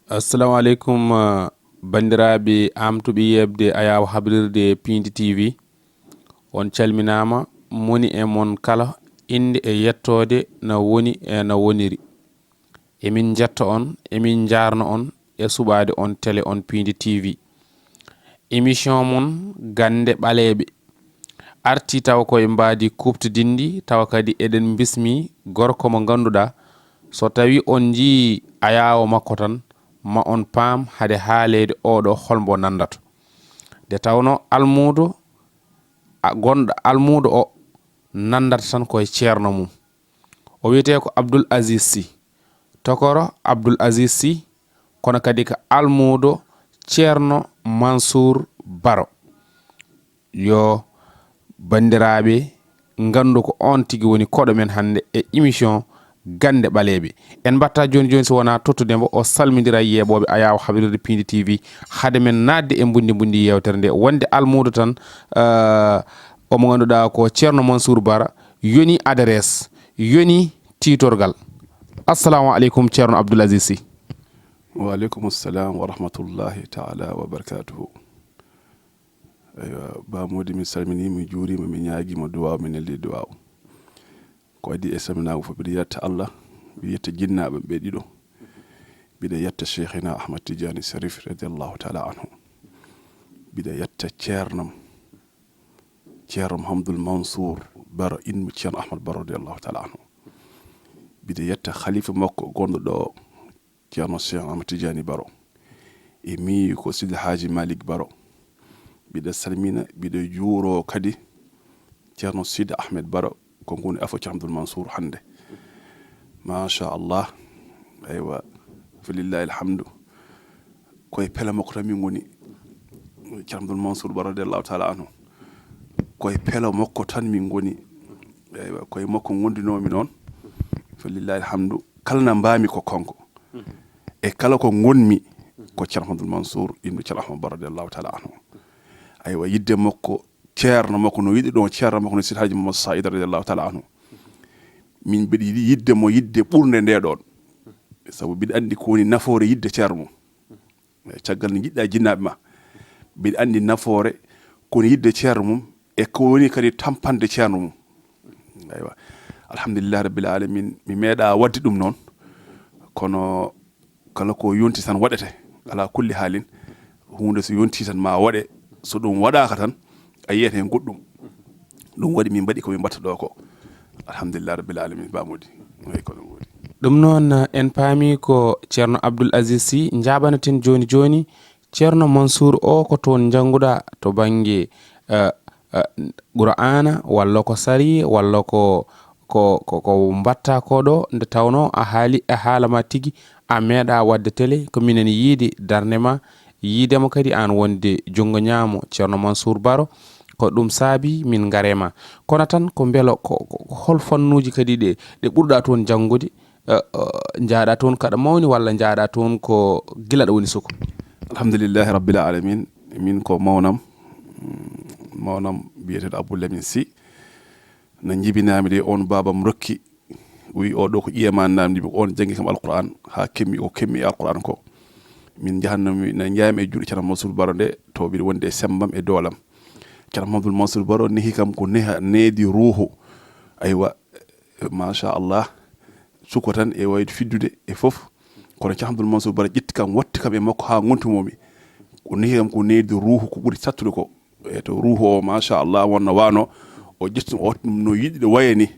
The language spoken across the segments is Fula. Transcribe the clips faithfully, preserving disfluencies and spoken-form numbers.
Assalamu aleykum, uh, banndiraaɓe amtuɓe yeɓde ayaawo habrirde Piindi T V. On calminaama, moni e mon kala, innde e yettoode na woni e na woniri. Emin njetta on, emin njaarna on e suɓaade on tele on Piindi T V. Émission mon Gannde Ɓaleeɓe arti tawa koye mbaadi kuuɓtidinndi, tawa kadi eɗen mbismi gorko mo ngannduɗaa, so tawii on njiyii ayaawo makko tan, ma on paam hade haaleede oɗo hol mbo nanndata. Nde tawnoo almuudo, a, gonɗo almuudo o nanndata tan koye ceerno mum. O wiyetee ko Abdoul Aziz Sy, tokoro Abdoul Aziz Sy, kono kadi ko almuudo Ceerno Mansour Baro. Yo banndiraaɓe nganndu ko oon tigi woni koɗo men hannde e émission Gannde Ɓaleeɓe. En mbaɗta jooni jooni so wonaa tottude mbo, o salmindira e yeeɓooɓe ayaawo habrirde Piindi T V. Hade men naatde e mbundi mbundi yeewtere nde, wonde almuudo tan, eh, omo ngannduɗaa ko Ceerno Mansour Bara, yoni adresse, yoni tiitorgal. Assalamu aleykum, Ceerno Abdoul Aziz Sy. Wa aleykum assalam wa rahmatullahi taala wa barakatuhu. Eywa, Ba Mody, mi salminii, mi juuriima, mi ñaagiima duwaaw, mi neldi duwaaw. Ko adii e salminaango fof, mbiɗa yetta Allah, mbiɗa yetta jinnaaɓe ɓe ɗiɗo. Mbiɗa yetta Cheikhina Ahmad Tidiane Sharif, radiallahu taala anhu. Mbiɗa yetta ceernam, Ceerno Mouhamadoul Mansour Baro, innu Ceerno Ahmad Baro, radiallahu taala anhu. Mbiɗa yetta khalifa makko gonɗo ɗo, Ceerno Cheikh Ahmad Tidiane Baro. E mi ko Sidi Haji Malick Baro. Mbiɗa salmina, mbiɗa juuro kadi Ceerno Sidi Ahmed Baro, ko ngoni afo Ceerno Abdoul Mansour hannde. Machallah. Eywa, falillahi alhamdu. Koye pela makko tan min ngoni, Ceerno Abdoul Mansour Baro, radiallahu taala anhu. Koye pela makko tan min ngoni. Eywa, koye makko ngondinoomi noon. Falillahi alhamdu. Kala na mbaami ko kanko. E kala ko ngonmi ko Ceerno Ahmadul Mansour ibnu Ceerno Ahmad Baro, radiallahu taala anhu. Aywa, yidde makko, ceerno makko no yiɗi ɗon, ceerno makko no Sidi Haji Mamadou Saïd, radiallahu taala anhu. Min mbiɗa yiɗi yidde mo yidde ɓurnde nde ɗon. Sabu mbiɗa anndi ko woni nafoore yidde ceerno mum. E caggal nde njiɗɗa jinnaaɓe ma, mbiɗa anndi nafoore ko woni yidde ceerno mum e ko woni kadi tampande ceerno mum. Aywa. Alhamdulillah rabbil alamin, mi meeɗa waɗde ɗum noon, kono kala ko yonti tan waɗete, ala kulli haalin, huunde so yonti tan ma waɗe, so ɗum waɗaaka tan, a yiyat heen goɗɗum. Ɗum waɗi min mbaɗi ko min mbaɗta ɗo ko. Alhamdulillah rabbil alamin, Ba Mody. Eyi, ko ɗum woni. Ɗum noon, en paami ko Ceerno Abdoul Aziz Sy njaaɓanaten jooni jooni. Ceerno Mansour o ko toon njannguɗaa to bannge, eh, eh, Qur'aana, walla ko sariya, walla ko, ko, ko, ko mbaɗta ko ɗo, nde tawnoo a haali e haala ma tigi, a meeɗa waɗde télé, ko minen yiide darnde ma, yiide mo kadi aan wonde junngo ñaamo Ceerno Mansour Baro, ko ɗum saabi min ngare ma. Kono tan ko mbelo ko, ko, ko hol fannuuji kadi ɗe, ɗe ɓurɗa toon janngude, eh, eh, njaaɗa toon kaɗa mawni walla njaaɗa toon ko gila ɗo woni suko? Alhamdulillahi rabbil alamin. Min ko mawnam, mm, mawnam biyeteeɗo Abou Lamine Sy. No njibinaami de on baabam rokki, wi o ɗo ko ƴiye ma namdi mi, on janngi kam Alquran, haa kemmi o kemmi e Alquran ko. Min njahanno mi, na njaami e juuɗe Ceerno Mansour Baro nde, to mbiɗa wondi e semmbam e doolam. Ceerno Mamadou Mansour Baro nehi kam ko neha, needi ruuhu. Aywa, machallah. Suko tan e wayde fiddude e fof. Kono Ceerno Abdoul Mansour Bara ƴetti kam, watti kam e makko haa ngontumomi. O nehi kam ko needi ruuhu ko ɓuri sattude ko. E to ruuhu o, machallah, wonno wano, o ƴetti ɗum, o watti ɗum no yiɗi ɗo waya ni.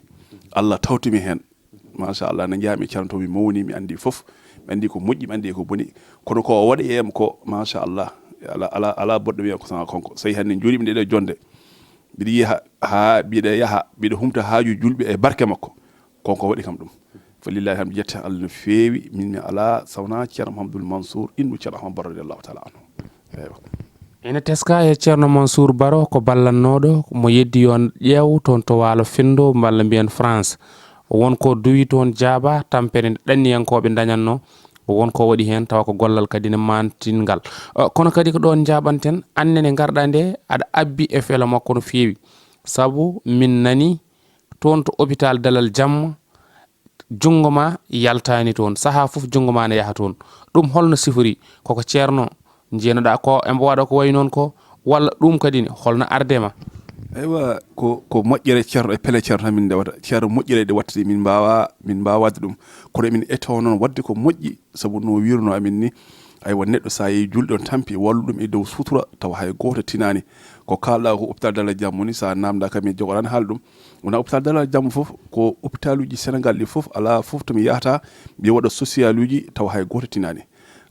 Allah tawtimi heen. Machallah, nde njaami Ceerno to mi mawni, mi anndi fof. Mi anndi ko moƴƴi, mi anndi ko boni. Kono ko o waɗi e am ko, machallah, ala, ala, ala boɗɗo wiya ko sana kanko. So tawi hannde njooɗiimi nde ɗo jonde, mbiɗa yiya ha, ha, mbiɗa yaha, mbiɗa humta haaju julɓe e barke makko. Ko, ko waɗi kam ɗum. Falillahi alhamdu, yetti Allah no feewi. Min mi alaa so wonaa Ceerno Mahamadul Mansour, innu Ceerno Ahmad Baro, radiyallahu taala anhu. Eywa. Ene teskaa e Ceerno Mansour Baro ko ballannooɗo, mo yeddi yo ƴeew toon to Waalo Fenndo, mballa mbiyen France. Won ko duwi toon jaaba, tampere nde ɗanniyankooɓe ndañatnoo, won ko waɗi heen, tawa ko gollal kadi ne maantingal. Eh, kono kadi ko ɗoon njaaɓanten, aan nene ngarɗaa nde, aɗa abbi e felo makko no feewi. Sabu min nani toon to hôpital Dalal Jamma, junngo ma yaltaani toon, sahaa fof junngo ma ne yaha toon. Ɗum holno sifori? Koko ceerno njiyanoɗaa ko embo waɗa ko wayi noon ko, walla ɗum kadi ne holno arde ma? Eywa, ko, ko moƴƴere ceerno e pele ceerno tan min ndewata. Ceerno moƴƴere ɗe wattata min mbaawa, min mbaawa waɗde ɗum. Kono emin etoo noon waɗde ko moƴƴi, sabu no wiirno amin ni, aywa, neɗɗo so a yehi juulɗo on tampi, wallu ɗum e dow sutura, tawa hay gooto tinaani. Ko kaalɗaa ko hôpital Dalal Jam woni, so a naamndaa kam, mi jogoɗaan haala ɗum. Wona hôpital Dalal Jam fof, ko hôpitaluuji Senegal ɗi fof, alaa fof to mi yahata, mi waɗa sosiyaluuji, tawa hay gooto tinaani.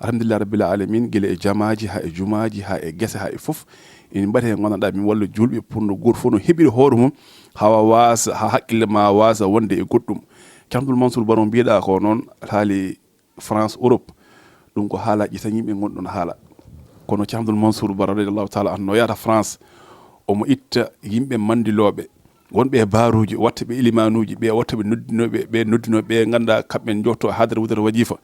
Alhamdulillah Rabbil Alamin, gila e jamaaji, haa e jumaaji, haa e gese, haa e fof. Ina mbaɗi heen nganndanɗaa, min walla juulɓe pour no gooto fof no heɓira hoore mum, haa waasa, haa haqqille ma waasa wonde e goɗɗum. Ceerno Abdoul Mansour Baro mbiyeɗaa ko noon, alhaali France, Europe, ɗum ko haalaaji tan yimɓe ngonɗon haala. Kono Ceerno Abdoul Mansour Baro radiyallahu taala anhu no yahata France, omo itta yimɓe manndilooɓe, wonɓe e baaruuji, watta ɓe ilimanuuji, ɓe watta ɓe noddinooɓe, ɓe noddinooɓe, ɓe nganndaa kamɓe njotto haadara wudere wajifa.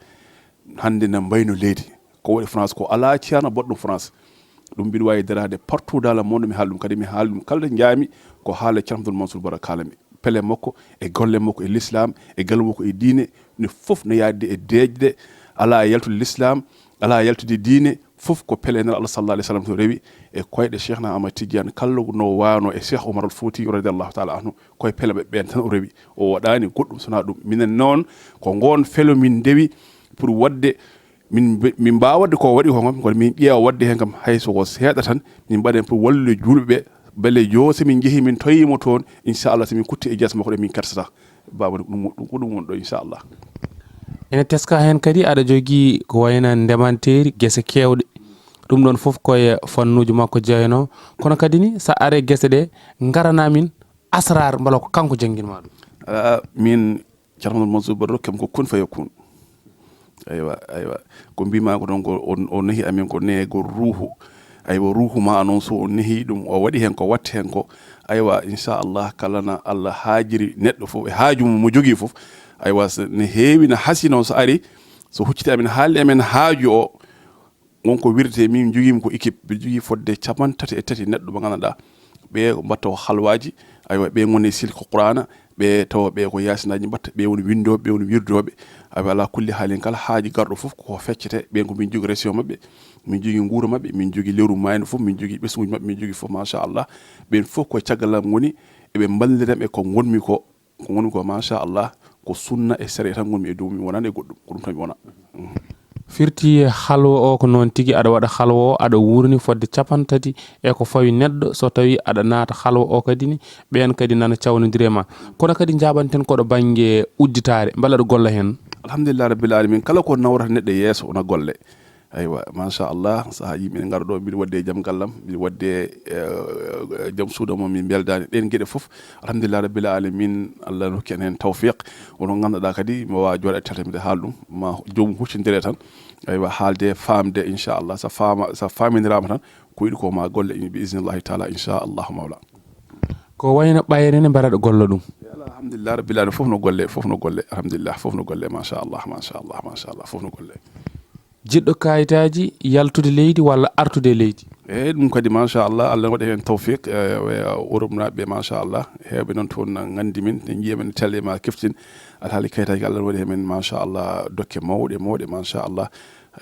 Hannde na mbayno leydi. Ko waɗi France ko alaa ceerno baɗɗo France. Ɗum mbiɗa waawi daraade partout dans le monde, mi haala ɗum kadi, mi haala ɗum kala njaami, ko haala Ceerno Abdoul Mansour Baro kaalami. Pele makko, e golle makko, e l'islam, e galle makko, e diine, ne fof ne yaadde e deeƴde, alaa yaltude l'islam, alaa yaltude diine, fof ko pele Nelaɗo Allah sallallahu alaihi wasallam to rewi, e koyɗe Cheikhna Ahmad Tidiane, kala no waano e Cheikh Omar al Fouti radiyallahu taala anhu, koye pele ɓe ɓeen tan o rewi. O waɗaani goɗɗum so wonaa ɗum. Minen noon, ko ngoon felo min ndewi pour waɗde, min mbe-, min mbaawa waɗde ko waɗi ko kam, kono min ƴeewa waɗde heen kam, hay so ko seeɗa tan, min mbaɗa heen pour wallude juulɓe ɓe, mbele yoo so min njehii, min toyii mo toon, inchallah, so min kutti e jees makko ɗo, min kersata. Baaba, ɗum, ɗum ko ɗum woni ɗo, inchallah. Ene teska heen kadi aɗa jogii ko wayno ndemanteeri, gese keewɗe. Ɗum ɗoon fof ko e fannuuji makko jeyanoo. Kono kadi ni, so a aree gese ɗe, ngarana min asraar mbela ko kanko jannginma ɗum. Ah, min, Ceerno Mansour Baro kam ko kun fayakun. Aywa, aywa. Ko mbima ko ɗon ko o, o nehi amin ko neego ruuhu. Aywa, ruuhu ma noon so o nehi ɗum, o waɗi heen ko watta heen ko. Aywa, inchallah, kala na Allah haajiri neɗɗo fof, e haaju mum mo jogii fof. Aywa, so ne heewi, na hasi noon so ari, so hucciti amin haalde amen haaju o, won ko wirdetee, min njogiimi ko équipe, mbiɗa jogii fodde capanɗe tati e tati neɗɗo mo nganndanɗaa, ɓe mbatta ko halwaaji, aywa, ɓe ngoni silko Qur'aana, ɓe tawa ɓe ko yaasinaaji mbatta, ɓe woni winndooɓe, ɓe woni wirdooɓe, aywa, alaa kulli haalin kala haaji garɗo fof ko feccete, ɓen ko min jogii région maɓɓe, min jogii nguuru maɓɓe, min jogii lewru maayno fof, min jogii ɓesnguuji maɓɓe, min jogii fof, machallah, ɓen fof koye caggal am ngoni, eɓe mballira e ko ngonmi ko, ko ngonmi ko, machallah, ko sunna e sariya tan ngonmi e dow, mi wonaani e goɗɗum, ko ɗum tan mi wona. Firti halwa o ko noon tigi, aɗa waɗa halwa o, aɗa wuurni fodde capanɗe tati e ko fawi neɗɗo, so tawi aɗa naata halwa o kadi ni, ɓeen kadi nana cawnodiri e ma. Kono kadi njaaɓanten ko ɗo bannge udditaare, mbela aɗa golla heen? Alhamdulillah Rabbil Alamin, kala ko nawrata neɗɗo yeeso wona golle. Aywa, machallah, sahaa yimɓe ne ngara ɗo, mbiɗa waɗde e jam gallam, mbiɗa waɗde, eh, jam suuda mo min mbeldaani. Ɗeen geɗe fof, alhamdulillah Rabbil Alamin, Allah no hokki en heen tawfiq. Wonno ngannduɗaa kadi, mi waawaa jooɗaade tata mbiɗa haala ɗum, ma joomum huccondire tan. Aywa, haalde, faamde, inchallah, so faama, so faamindiraama tan, ko yiɗi ko ma golle, bi iznillahi taala, inchallahu mawla. Ko wayno ɓayre ne mbaɗa ɗo golla ɗum? Alhamdulillah Rabbil Alamin, fof no golle, fof no golle, alhamdulillah, fof no golle, machallah, machallah, machallah, fof no golle. Jiɗɗo kayitaaji yaltude leydi walla artude e leydi? Eeyi, ɗum kadi, machallah, Allah waɗi heen tawfiq, e, e, Europe naaɓe, machallah, heewɓe noon toon na nganndi min, ne njiya min télé ma keftin, alhaali kayitaaji, Allah waɗi heen men, machallah, dokke mawɗe, mawɗe, machallah.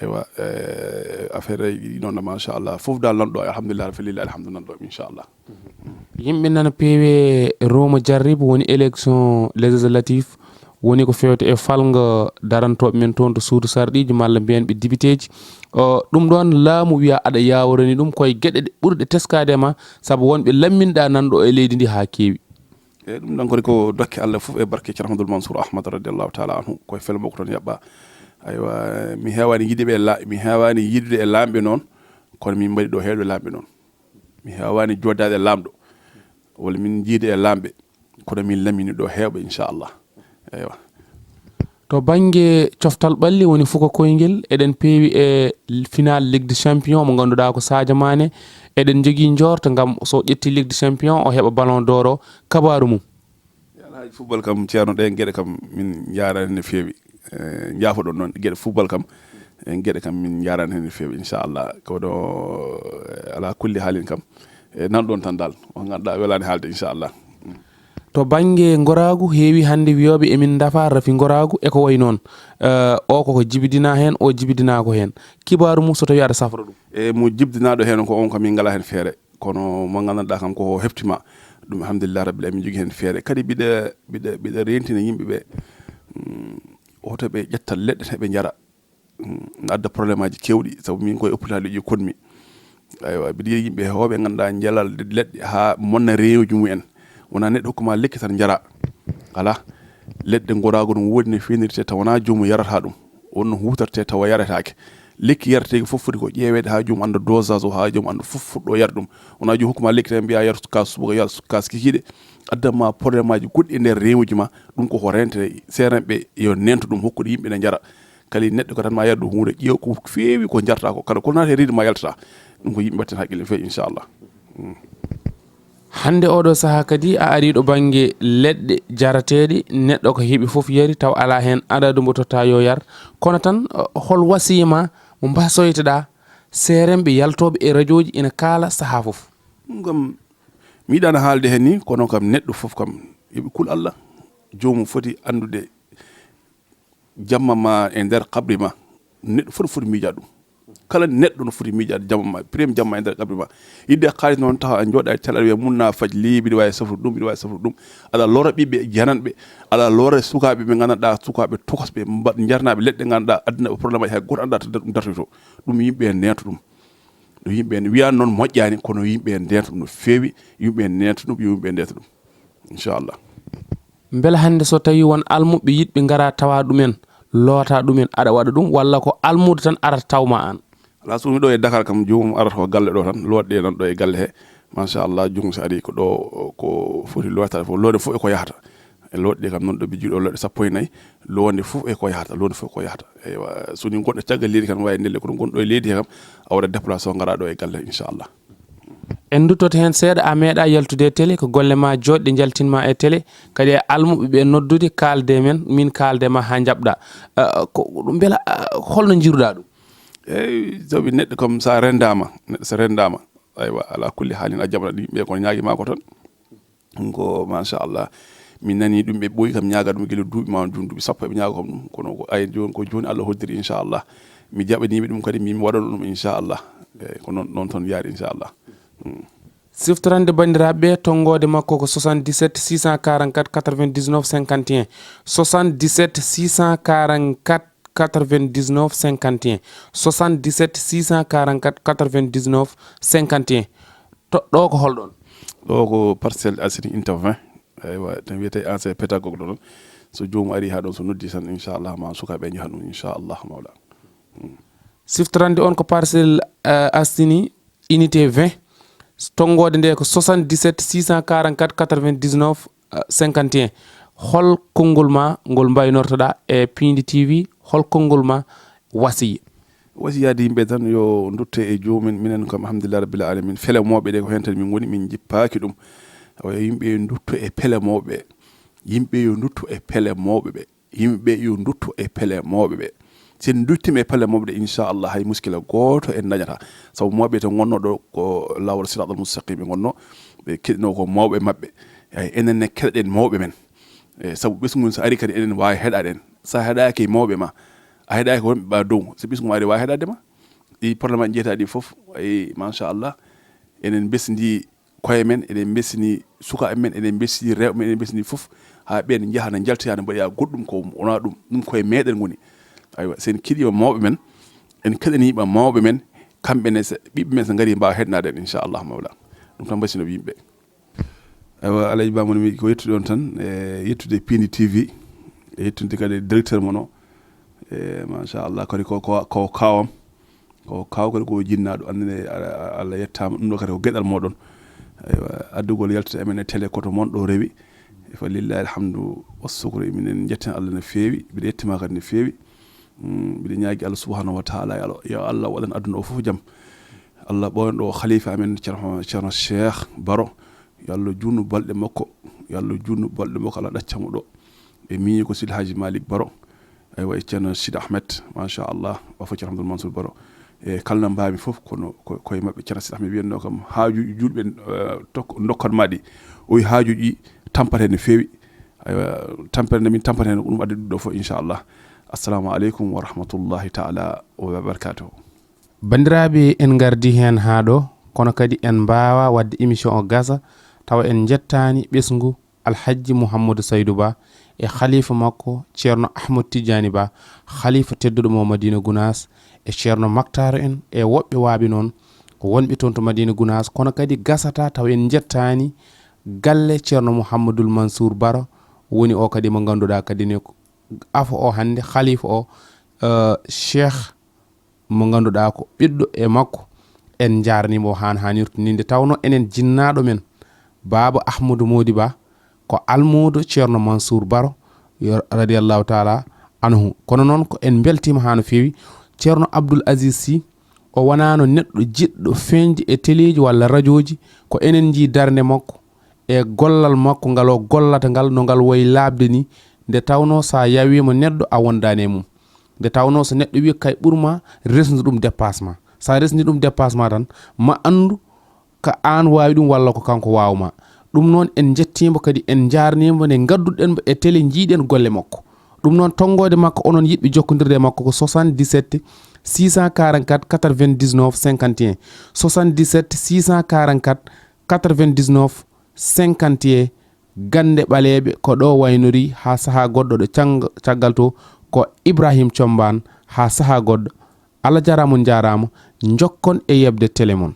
Aywa, e, affaire ji noon, machallah, fof dal nan ɗo, alhamdulillah, falillahi alhamdu nan ɗo, inchallah. Yimɓe nana peewe Roma Jarrib woni élection législative, woni ko feewte e falngo darantooɓe men toon to suudu sarɗiiji, malla mbiyen ɓe dibiteeji. O, ɗum ɗoon laamu wiya aɗa yaawrani ɗum koye geɗe ɗe ɓurɗe teskaade ma, sabu wonɓe lamminɗa nan ɗo e leydi ndi haa keewi. Eeyi, ɗum ɗon kadi ko dokke Allah fof e barke Ceerno Ahmadul Mansour Ahmad radiyallahu taala anhu, koye felo makko toon yaɓɓa. Aywa, mi heewaani yiɗde ɓe la-, mi heewaani yiɗde e laamɓe noon, kono min mbaɗi ɗo heewɓe laamɓe noon. Mi heewaani jooɗaade e laamɗo, walla min jiide e laamɓe, kono min lamini ɗo heewɓe, inchallah. Eywa. To bannge coftal ɓalli woni fuka koyngel, eɗen peewi e final Ligue des Champions mo ngannduɗaa ko Sadio Mané. Eɗen njogii njoorto ngam so ƴetti Ligue des Champions o heɓa Ballon d'Or o. Kabaaru mum? Alhaji, football kam, Ceerno, ɗeen geɗe kam min njaaraani no feewi. Eh, njaafoɗon noon, geɗe football kam, en geɗe kam min njaaraani heen no feewi, inchallah. Kono, eh, ala kulli haalin kam, e nan ɗoon tan dal, on ngannduɗaa welaani haalde, inchallah. To bannge ngoraagu, heewi hannde wiyooɓe emin ndafa rafi ngoraagu e ko wayi noon. Eh, o koko jibidinaa heen, o jibidinaako heen. Kibaaru mum so tawii aɗa safra ɗum. E mo jibdinaaɗo heen ko on kam min ngalaa heen feere. Kono mo nganndanɗaa kam ko hefti ma, ɗum alhamdulillah rabbil alamin, min njogii heen feere. Kadi mbiɗa, mbiɗa, mbiɗa reentina yimɓe ɓe, mm, hoto ɓe ƴetta leɗɗe tan ɓe njara. Mm, ina adda probléme aji keewɗi, sabu min koye hôpital ji koɗmi. Aywa, mbiɗa yiɗi yimɓe heewɓe ngannduɗaa njalal leɗɗe haa monna reewoji mumen. Wonaa neɗɗo hokku ma lekki tan njara. Alaa. Leɗɗe ngoraagu no woodi no feewnirte tawa wonaa joomum yarata ɗum. On no huutorte tawa yaretaake. Lekki yareteeki fof foti ko ƴeeweede haa joomum annda dosage o, haa joomum annda fof fuɗɗo yarde ɗum. Wonaa joomum hokku ma lekki tan mbiya yar kaas subaka, yar kaas kikiiɗe. Addan ma probléme aji goɗɗi e nder reewoji ma. Ɗum ko ko reente, seerenɓe yo neento ɗum, hokkude yimɓe ne njara. Kadi neɗɗo ko tan ma yar ɗum huunde, ƴeew ko feewi ko jarata ko. Kala ko naati e reedu ma yaltata. Ɗum ko yimɓe mbatten haqqille feewi, inchallah. Mm. Hannde oɗo sahaa kadi a arii ɗo bannge leɗɗe jarateeɗe, neɗɗo ko heɓi fof yari, taw alaa heen adadu mbo totta yo yar. Kono tan, eh, hol wasiya ma mo mbasoytoɗaa seerenɓe yaltooɓe e rajooji ina kaala sahaa fof? Ɗum kam, mi yiɗaano haalde heen ni, kono kam neɗɗo fof kam, yo ɓe kul Allah, joomum foti anndude jamma ma e nder qabri ma. Neɗɗo fof no foti miijaade ɗum. Kala neɗɗo no foti miijaade jamma ma, premier jamma e nder qabri ma. Yiɗde kaalis noon tawa a jooɗa e télé wiya mun na faj lii, mbiɗa waawi safrude ɗum, mbiɗa waawi safrude ɗum. Aɗa lora ɓiɓɓe jananɓe, aɗa lora sukaaɓe ɓe nganndanɗaa, sukaaɓe tokosɓe, mba-, jarnaaɓe leɗɗe nganndanɗaa, adduna ɓe probléme aji hay gooto anndaa to ɗum dartoytoo. Ɗum yimɓe neento ɗum. Ɗum yimɓe wiyaani noon moƴƴaani, kono yimɓe neento ɗum no feewi, yimɓe neento ɗum, yimɓe neento ɗum. Inchallah. Mbela hannde so tawii won almuɓɓe yiɗɓe ngara tawa ɗumen, loota ɗumen, aɗa waɗa ɗum, walla ko almuudo tan arata taw ma aan? Alaa, so woni ɗo e Dakar kam, joomum arata ko galle ɗo tan, lootɗe nan ɗo e galle he. Machallah, joomum so ari ko ɗo, ko foti lootaade fof, loonde fof e ko yahata. E lootɗe kam noon ɗo ɓe jiiɗo lootɗe sappo e nayi, loonde fof e ko yahata, loonde fof e ko yahata. Eywa, so woni goɗɗo caggal leydi kam, waawi ndelle kono gonɗo e leydi he kam, a waɗa déplacé o ngara ɗo e galle, inchallah. En nduttoto heen seeɗa, a meeɗa yaltude e télé, ko golle ma jooɗɗe njaltinma e télé, kadi e almuɓe ɓe noddude, kaalde men, min kaalde ma haa njaɓɗa. Eh, ko ɗum mbela, eh, holno njiruɗa ɗum? Eyi, sabi neɗɗo kam so a renndaama, neɗɗo so renndaama, aywa, alaa kulli haalin a jaɓat yimɓe ko ñaagi ma ko tan. Ɗum ko machallah. Mi nanii ɗum, ɓe ɓooyi kam ñaaga ɗum gila duuɓi ma, jooni duuɓi sappo eɓe ñaaga kam ɗum. Kono ko ay jooni, ko jooni Allah hoddiri, inchallah. Mi jaɓaniiɓe ɗum kadi, mi, mi waɗano ɗum, inchallah. Eyi, ko noon, noon toon yaari, inchallah. Mm. Siftorande banndiraaɓe ɓe, tonngoode makko ko soixante-dix-sept six cent quarante-quatre quatre-vingt-dix-neuf cinquante et un. Soixante-dix-sept six cent quarante-quatre quatre-vingt-dix-neuf cinquante et un. Soixante-dix-sept six cent quarante-quatre quatre-vingt-dix-neuf cinquante et un. To, ɗo ko holɗon? Ɗo ko Parcelles Assainies unité vingt. Eywa, tan wiyetee ancien pédagogue ɗo ɗon. So joomum ari haa ɗon, so noddi tan, inchallah, ma sukaaɓe njaha ɗum, inchallah, mawla. Mm. Siftorande on ko Parcelles, eh, Assainies unité vingt. Tonngoode nde ko soixante-dix-sept six cent quarante-quatre quatre-vingt-dix-neuf cinquante et un. Hol konngol ma ngol mbaynortoɗa e Piindi T V? Hol konngol ma wasiya? Wasiyaade yimɓe tan yo ndutte e joomum en. Minen kam, alhamdulillah rabbil alamin, felemooɓe ɗe ko heen tan min ngoni, min njippaaki ɗum. Awa, yimɓe yo ndutto e pelemooɓe ɓe. Yimɓe yo ndutto e pelemooɓe ɓe. Yimɓe ɓe yo ndutto e pelemooɓe ɓe. So en nduttiima e pelemooɓe ɗe, inchallah, hay muskila gooto en dañataa. Sabu mawɓe to ngonnoo ɗo ko laawol siraatal mustaqim ɓe ngonnoo, ɓe keɗinoo ko mawɓe maɓɓe. Eyi, enen ne keɗoɗen mawɓe men. E, sabu ɓesngu ngu so ari kadi enen waawi heɗaade en. So a heɗaaki e mawɓe ma, a heɗaaki wonɓe ɓa dow, so ɓesngu ma ari waawi heɗaade ma. Ɗi probléme aji njeetaa ɗi fof, eyi, machallah, enen mbesndi koye men, eɗen mbesni sukaaɓe men, eɗen mbesni rewɓe men, eɗen mbesni fof, haa ɓeen njaha na njaltoya na mbaɗoya goɗɗum ko wonaa ɗum, ɗum koye meɗen ngoni. Aywa, so en keɗiima mawɓe men, en keɗaniima mawɓe men, kamɓe ne so ɓiɓɓe men so ngarii mbaawa heɗnaade en, inchallah mawla. Ɗum tan mbasinooɓe yimɓe. Aywa, Alhaji Ba, mon mi ko yettude on tan, e yettude Piindi T V, e yettude kadi directeur mon o, e machallah, kadi ko, ko, ko kaawam. Ko kaaw kadi ko jinnaaɗo, anndene, a-, a-, Allah yettaama. Ɗum ɗo kadi ko geɗal mooɗon. Eywa, addugol yaltude e men e télé koto mon ɗo rewi. Fa lillahi alhamdu wa sukru. Minen njetten Allah no feewi. Mbiɗa yettima kadi no feewi. Mm, mbiɗa ñaagi Allah subhanahu wa taala, yo Allah, yo Allah waɗan aduna o fof jam. Allah ɓooyno ɗo khalifa amen Ceerno, Ceerno Cheikh Baro. Yo Allah juutnu balɗe makko. Yo Allah juutnu balɗe makko, Allah ɗacca mo ɗo. E miñi ko Sidi Haji Malick Baro. Eywa, e Ceerno Sidi Ahmed, machallah, o fof Ceerno Abdoul Mansour Baro. E kala no mbaami fof, kono ko, koye maɓɓe Ceerno Sidi Ahmed wiyatno kam, haajuuji juulɓe, eh, tok-, ndokkan ma ɗi. O wi haajuuji tampata heen no feewi. Aywa, tampere nde min tampata heen, ko ɗum addi ɗum ɗo fof, inchallah. Assalamu aleykum wa rahmatullahi taala wa barakatuhu. Banndiraaɓe, en ngardi heen haa ɗo, kono kadi en mbaawa waɗde émission o gasa tawa en njettaani ɓesngu Alhajji Mouhamadou Saydou Ba e khalifa makko Ceerno Ahmad Tidiani Ba, khalifa tedduɗo mo Madina Gunaas, e Ceerno Maktar en e woɓɓe waaɓe noon ko wonɓe toon to Madina Gunaas, kono kadi gasata tawa en njettaani galle Ceerno Mouhamadoul Mansour Baro, woni o kadi mo ngannduɗaa kadi ne ko afo o hannde, khalifa o, eh, Cheikh mo ngannduɗaa ko ɓiɗɗo e makko. En njaarnii mo haan haanirta ni, nde tawnoo enen jinnaaɗo men Baaba Ahmadou Mody Ba ko almuudo Ceerno Mansour Baro, yo, radiyallahu taala anhu. Kono noon ko en mbeltiima haa no feewi. Ceerno Abdoul Aziz Sy, o wonaano neɗɗo jiɗɗo feeñde e teleeji walla rajooji, ko enen njii darnde makko e gollal makko ngal o gollata ngal, no ngal wayi laaɓde ni, nde tawnoo so a yawiima neɗɗo a wondaani e mum. Nde tawnoo so neɗɗo wii kay ɓurma, resndu ɗum dépassement. So a resndi ɗum dépassement tan, ma anndu ka aan waawi ɗum walla ko kanko waawma. Ɗum noon en njettiimo kadi en njaarniimo nde ngadduɗen mo e télé njiiɗen golle makko. Ɗum noon tonngoode makko onon yiɗɓe jokkondirde e makko ko soixante-dix-sept six cent quarante-quatre quatre-vingt-dix-neuf cinquante et un, soixante-dix-sept six cent quarante-quatre quatre-vingt-dix-neuf cinquante et un. Gannde ɓaleeɓe ko ɗo waynori haa sahaa goɗɗo ɗo cang-, caggal to ko Ibrahim Combaan haa sahaa goɗɗo. Allah jaraama, on njaaraama, njokkon e yeɓde télé mon.